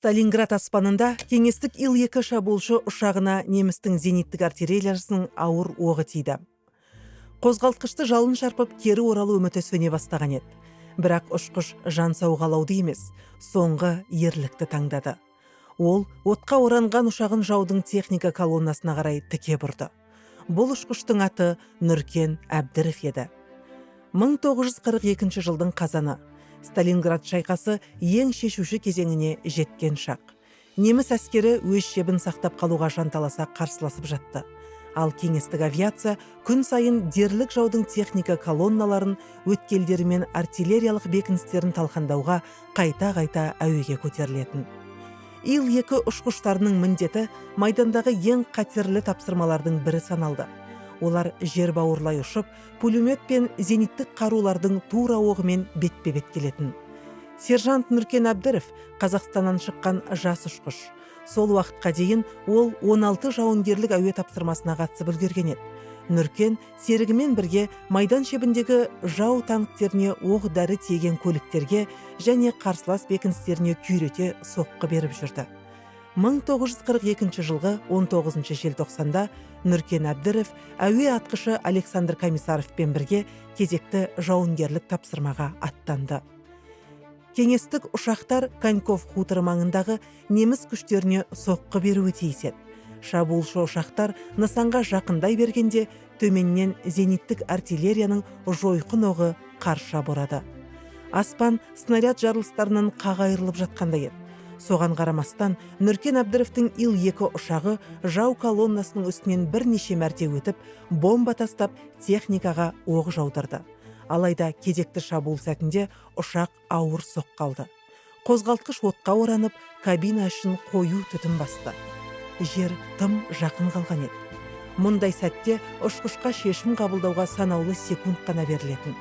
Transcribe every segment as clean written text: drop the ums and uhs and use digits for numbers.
Сталинград аспанында кеңестік Ил-2 шабуылшы ұшағына немістің зениттік артиллериясының ауыр оғы тиді. Қозғалтқышты жалын шарпып, кері оралу үміті сөне бастаған еді. Бірақ ұшқыш жан сауғалауды емес, соңғы ерлікті таңдады. Ол отқа оранған ұшағын жаудың техника колоннасына қарай тіке бұрды. Бұл ұшқыштың аты Нүркен Әбдіров еді. 1942 жылдың қазаны. Сталинград шайқасы ең шешуші кезеңіне жеткен шақ. Неміс әскері өз шебін сақтап қалуға жанталаса қарсыласып жатты. Ал кеңестік авиация күн сайын дерлік жаудың техника колонналарын, өткелдері мен артиллериялық бекіністерін талқандауға қайта-қайта әуеге көтерілетін. Ил-2 ұшқыштарының міндеті майдандағы ең қатерлі тапсырмалардың бірі саналды. Олар жер бауырлай ұшып, пулемет пен зениттік қарулардың тура оғымен бетпе-бет келетін. Сержант Нүркен Әбдіров Қазақстаннан шыққан жас ұшқыш. Сол уақытқа дейін ол 16 жауынгерлік әуе тапсырмасына қатысып үлгерген еді. Нүркен серігімен бірге майдан шебіндегі жау танктеріне, оқ дәрі тиеген көліктерге және қарсылас бекіністеріне күйрете соққы беріп жүрді. 1942 жылғы 19 желтоқсанда Нүркен Әбдіров әуе атқышы Александр Комиссаровпен бірге кезекті жауынгерлік тапсырмаға аттанды. Кеңестік ұшақтар Коньков хуторы маңындағы неміс күштеріне соққы беруі тиіс еді. Шабуылшы ұшақтар нысанға жақындай бергенде, төменнен зениттік артиллерияның жойқын оғы қарша борады. Аспан снаряд жарылыстарынан қақ айырылып жатқандай еді. Соған қарамастан, Нүркен Әбдіровтің Ил-2 ұшағы жау колоннасының үстінен бірнеше мәрте өтіп, бомба тастап, техникаға оқ жаудырды. Алайда кезекті шабуыл сәтінде ұшақ ауыр соққы алды. Қозғалтқыш отқа оранып, кабина ішін қою түтін басты. Жер тым жақын қалған еді. Мұндай сәтте ұшқышқа шешім қабылдауға санаулы секунд қана берілетін.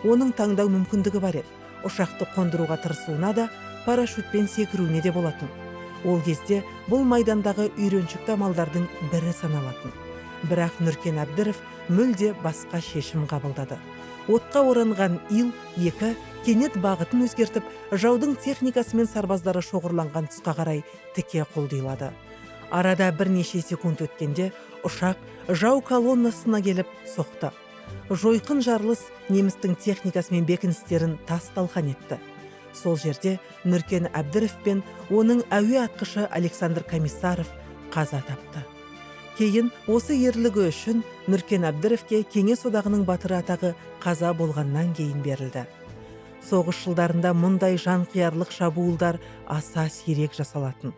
Оның таңдау мүмкіндігі бар еді: ұшақты қондыруға тырысуына да, парашютпен секіруіне де болатын. Ол кезде бұл майдандағы үйреншікті амалдардың бірі саналатын. Бірақ Нүркен Әбдіров мүлде басқа шешім қабылдады. Отқа оранған Ил-2 кенет бағытын өзгертіп, жаудың техникасы мен сарбаздары шоғырланған тұсқа қарай тіке құлдилады. Арада бірнеше секунд өткенде ұшақ жау колоннасына келіп соқты. Жойқын жарылыс немістің техникасы мен бекіністерін тас талқан етті. Сол жерде Нүркен Әбдіров пен оның әуе атқышы Александр Комиссаров қаза тапты. Кейін осы ерлігі үшін Нүркен Әбдіровке Кеңес Одағының Батыры атағы қаза болғаннан кейін берілді. Соғыс жылдарында мұндай жанқиярлық шабуылдар аса сирек жасалатын.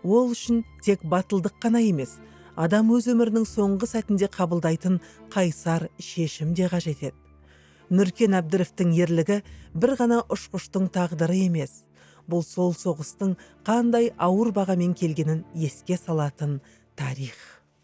Ол үшін тек батылдық қана емес, адам өз өмірінің соңғы сәтінде қабылдайтын қайсар шешім де қажет еді. Нүркен Әбдіровтің ерлігі бір ғана ұшқыштың тағдыры емес, бұл сол соғыстың қандай ауыр бағамен келгенін еске салатын тарих.